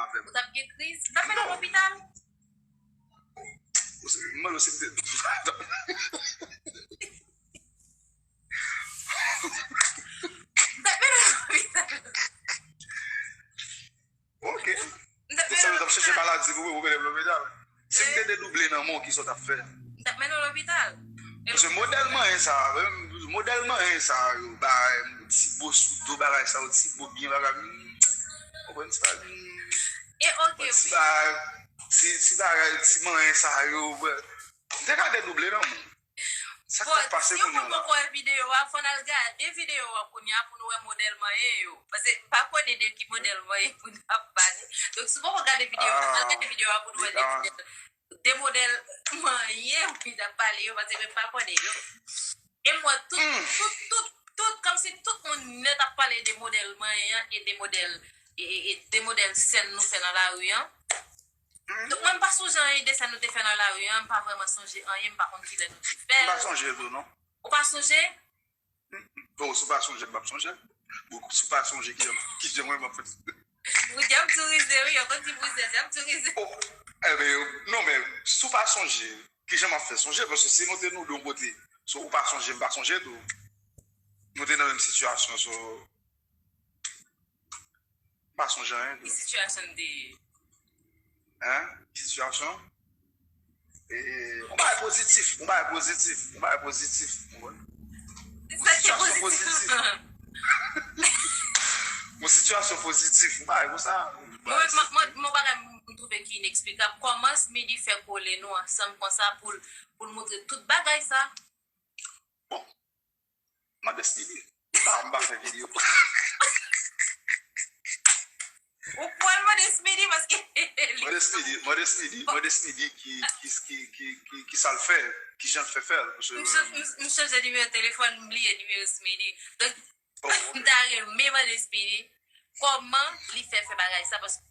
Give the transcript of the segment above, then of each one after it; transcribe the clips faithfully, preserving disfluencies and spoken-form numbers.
avè m. Ou t ap gen kriz? Ou t ap mennen w lopital? Ou se, m mande w si m te. M t ap mennen w lopital. Ok. M t ap mennen w lopital. Donk, sa vle di w t ap chèche maladi pou, pou mennen m lopital. Si m te dedouble nan men w, kisa w t ap fè? M t ap mennen w lopital. Paske modèl manyen sa, menm modèl manyen sa yo, bay, ti bo sou do bagay sa yo, ti bo byen bagay. Hmm, konprann sa, hmm. E ok, ti wi. Bagay, ti, ti bagay, ti manyen sa yo, m te ka dedouble nan men w. Sa k t ap pase kounye a la? Si w poko wè videyo a, fò n al gade videyo a kounye a pou nou wè modèl manyen yo. Paske m pa konnen de ki modèl manyen pou n ap pale. Donk, si w poko gade videyo a, al gade videyo a pou nou wè de modèl, de modèl manyen wi n ap pale yo, paske mwen m pa konnen yo. E m wè tout, tout, tout, tout, kòmsi tout moun nèt ap pale de modèl manyen an e de modèl, e, e, e de modèl sèn nou fè nan lari an. Donk, mwen, m pa sonje anyen de sa nou te fè nan lari an, m pa vrèman sonje anyen, m pa konn kilè nou te fè l. M pa sonje tou, non. Ou pa sonje? Bon, si w pa sonje, m p ap sonje. Bon, si w pa sonje, kijan, kijan mwen, m ap fè? Bouzen ap dirize, wi, yo konn di bouzen, ap dirize. Oh, enben, non, men, si w pa sonje, kijan m ap fè sonje? Paske si nou te nou de yon kote, so, ou pa sonje, m pa sonje tou. Nou te nan menm sitiyasyon, so, M pa sonje anyen tou. Ki sitiyasyon n te ye? Hein? Ki sitiyasyon? E, e, yon bagay pozitif, yon bagay pozitif, yon bagay pozitif, w konprann? Se sa ki pozitif. Yon sitiyasyon pozitif, yon bagay konsa. Mwen, mwen, mwen, mwen, bagay m twouve ki ineksplikab. Kòman Smidy fè kole nou ansanm konsa pou l, pou l montre tout bagay sa? Bon, Mande Smidy. M pa, m pa fè videyo. Ou pral mande Smidy paske li... Mande Smidy, mande Smidy, mande Smidy ki, ki, ki, ki, ki, ki sa l fè, ki jan l fè fè l. Paske m chanje, m, m chanje nimewo telefòn, m bliye nimewo Smidy. Donk, oh, ok. M ta renmen mande Smidy kòman li fè fè bagay sa, paske...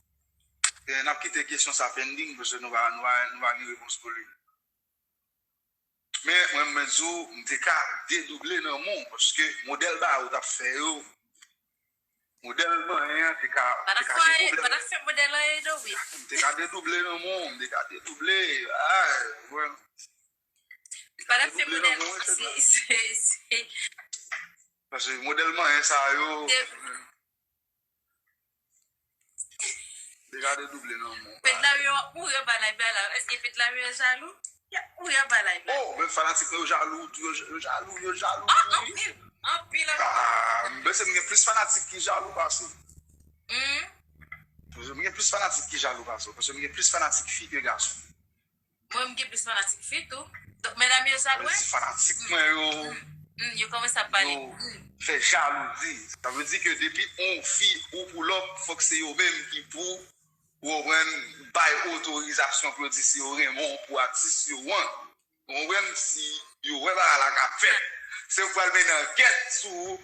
E, n ap kite kesyon sa pending, paske nou pa, nou pa, nou pa gen repons pou li. Men, mwen, mwen di w, m te ka dedouble nan men w, paske modèl bagay ou t ap fè yo, modèl manyen an te ka, te ka dedouble. Pa t ap fè modèl anyen, non, wi. M te ka dedouble nan men w, m te ka dedouble, ay, wè. Pa t ap fè modèl, se, se, se. Paske modèl manyen sa yo. Deja dedouble nan men w. Fedlario ap mouri anba live la la. Èske Fedlario jalou? Y ap mouri anba live la. Oh, men fanatik mwen yo jalou, yo, yo jalou, yo jalou. Ah, anpil, anpil, anpil. Ah, m panse m gen plis fanatik ki jalou pase. Hmm? M gen plis fanatik ki jalou pase, paske m gen plis fanatik fi ke gason. Mwen, m gen plis fanatik fi tou. Donk, medam yo jalou, wi. Sa vle di fanatik mwen yo, yo kòmanse ap pale. Yo fè jalouzi. Sa vle di ke depi on fi ou pull up, fòk se yo menm ki pou, ou konprann, bay otorizasyon pou yo di si yo renmen w pou atis yo an. Ou konprann, si yo wè bagay la ka fèt, se yo k pral mennen ankèt sou ou,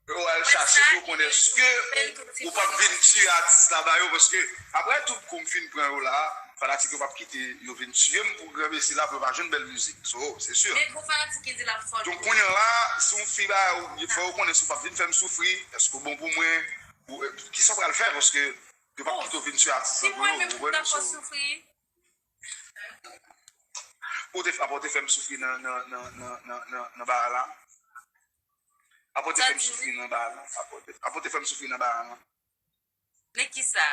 yo al chache pou yo konn èske ou, ou p ap vin tiye atis la ba yo, paske apre tout kou m fin pran yo la, fanatik yo p ap kite yo vin tiye m pou granmesi la pou yo pa jwenn bèl mizik. So, se si. Men gon fanatik ki di l ap fò. Donk, kounye a la, si yon fi ba yo, fè yo konnen si w p ap vin fè m soufri, èske w bon pou mwen, ou, eh, kisa w pral fè, paske yo p ap kite w vin tiye atis la pou yo, ou konprann? Si mwen menm m t ap fè w soufri. Ou te, apa w te fè m soufri nan, nan, nan bagay la? Apa w te fè m soufri nan bagay la? Apa w te, apa w te fè m soufri nan bagay la? Nan kisa?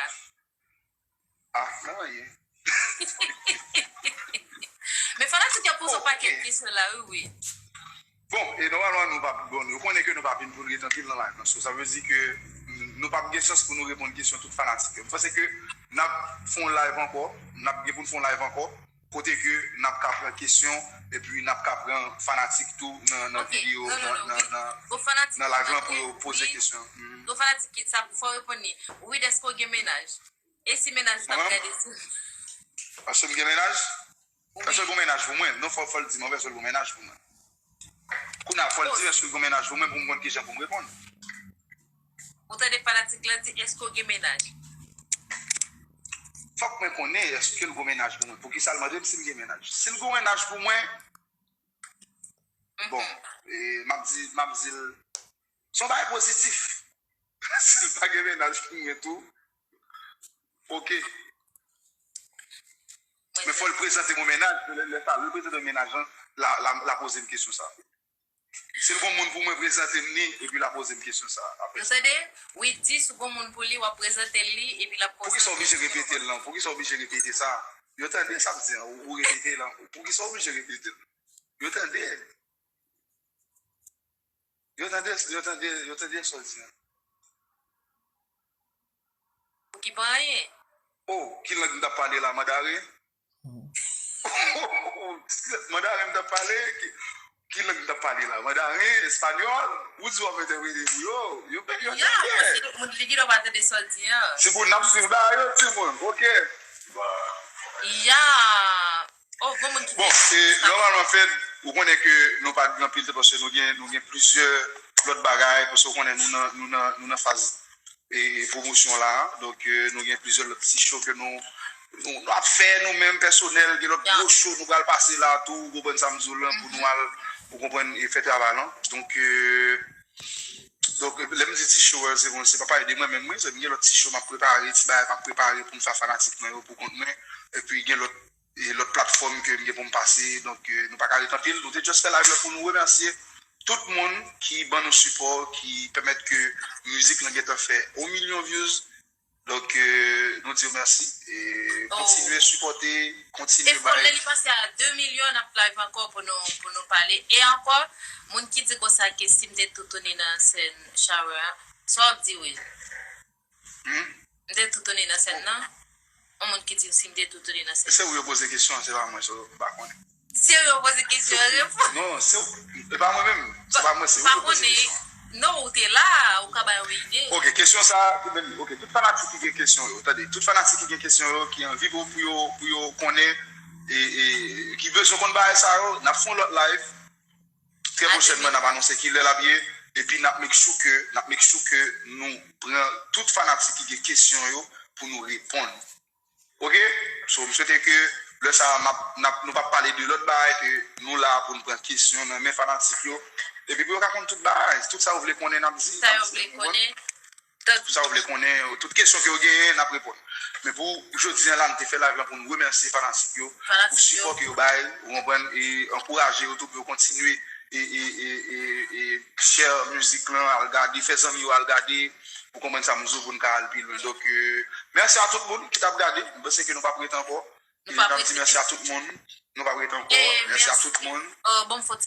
Ah, nan anyen. Men fanatik yo poze yon pakèt kesyon la, wi, wi. Bon, e nòmalman nou p ap, bon, yo konnen ke nou p ap vin pou n ret anpil nan live lan. So, sa vle di ke n-, nou p ap gen chans pou nou reponn kesyon tout fanatik yo. M panse ke n ap fè yon live ankò, n ap gen pou n fè yon live ankò, kote ke n ap ka pran kesyon, epi n ap ka pran fanatik tou nan, nan videyo, nan, nan, nan, nan live lan pou yo poze kesyon. Gon fanatik ki di sa, fò w reponn li. Wid, èske w gen mennaj? E si mennaj ou t ap gade sou... Èske m gen mennaj? Èske l gon mennaj pou mwen? Non, fò, fò l di m, èske l gon mennaj pou mwen? Kounye a, fò l di m èske l gon mennaj pou mwen pou m konn kijan pou m reponn. Ou tande fanatik la di, èske w gen mennaj? Fòk mwen konnen èske l gon mennaj pou mwen. Poukisa l mande m si m gen mennaj? Si l gon mennaj pou mwen, bon, e, m ap di, m ap di l, se yon bagay pozitif. Si l pa gen mennaj pou mwen tou, Ok. Men fò l prezante mwen mennaj, lè, lè sa, lè l prezante mwen mennaj lan, la, la, la poze m kesyon sa. Si l gon moun pou mwen, prezante m li, epi la poze m kesyon sa. Apre. Yo tande? Wi, di si w gon moun pou li, w ap prezante l li, epi l ap poze w kesyon. Poukisa w oblije repete l lan? Poukisa w oblije repete sa? Yo tande sa m di an, ou, ou repete l lan. Poukisa w oblije repete l? Yo tande. Yo tande, yo tande, yo tande sa w di an. Ki pa anyen. Oh, ki lang m t ap pale la, mandaren? Mandaren m t ap pale? Ki, ki lang m t ap pale la? Mandaren, espanyòl? Ou di w ap entèprete pou yo? Yo, yo tande. Ya, paske tout moun li gen dwa pa tande sa w di an. Timoun, n ap swiv bagay yo, timoun. Ok. Ya. Oh, bon moun ki. Bon, e, nòmalman, Fed, ou konnen ke nou pa t gen anpil tan paske nou gen, nou gen plizyè lòt bagay, paske ou konnen nou nan, nou nan, nou nan faz e, pwomosyon la. Donk, e, nou gen plizyè lòt ti show ke nou, nou, nou ap fè nou menm pèsonèl, gen lòt gwo show nou pral pase la tou, ou konprann sa m di w lan, pou nou al, ou konprann, e fè travay lan. Donk, e, donk, lè m di ti show, e, se bon, se pa pale de mwen menm, wi, se gen lòt ti show m ap prepare, ti bagay m ap prepare pou m fè fanatik mwen yo pou kont mwen. Epi gen lòt e lòt platfòm ke m gen pou m pase. Donk, e, nou pa ka ret anpil. Nou te just fè live la pou nou remèsye tout moun ki ban nou sipò, ki pèmèt ke mizik lan gentan fè yon milyon views. Donk, e, nou di yo mèsi. E kontinye sipòte, kontinye bay. E fò lè li pase a de milyon, n ap live ankò pou nou, pou nou pale. E ankò, moun ki di konsa ke si m te tou tounen nan sèn Shower a, sa w ap di, Will? Hmm? M te tou tounen nan sèn nan. Yon moun ki di m si m te tou tounen nan sèn. Se ou yo poze kesyon an, se pa mwen, so, m pa konnen. Se ou yo poze kesyon an, reponn. Non, se ou, e pa mwen menm. Se pa mwen, se ou yo poze kesyon an. Non, ou te la, ou ka bay yon ide. Ok, kesyon sa, ok, tout fanatik ki gen kesyon yo, tande, tout fanatik ki gen kesyon yo, ki anvi pou, pou yo, pou yo konnen, e, e, ki bezwen konn bagay sa yo, n ap fè yon lòt live. Trè pwochènman, n ap anonse ki lè l ap ye, epi n ap make sure ke, n ap make sure ke nou pran tout fanatik ki gen kesyon yo pou nou reponn. Ok? So, m swete ke lè sa a, m ap, n ap, nou p ap pale de lòt bagay, ke nou la pou n pran kesyon nan men fanatik yo. Epi pou yo ka konn tout bagay, tout sa yo vle konnen, n ap di, n ap di, ou konprann? Tout sa w vle konnen, tout kesyon ke w genyen, n ap reponn. Men pou jodi a la, n te fè live lan pou n remèsye fanatik yo pou sipò ke yo bay, ou konprann, e ankouraje yo tou pou yo kontinye e, e, e, e, e share mizik lan, al gade, fè zanmi yo al gade, ou konprann sa m di w, pou n ka al pi lwen. Donk, e, mèsi a tout moun ki t ap gade. M panse ke nou p ap ret ankò. E n ap di mèsi a tout moun. Nou p ap ret ankò. Mèsi a tout moun. Bon, m fè yon ti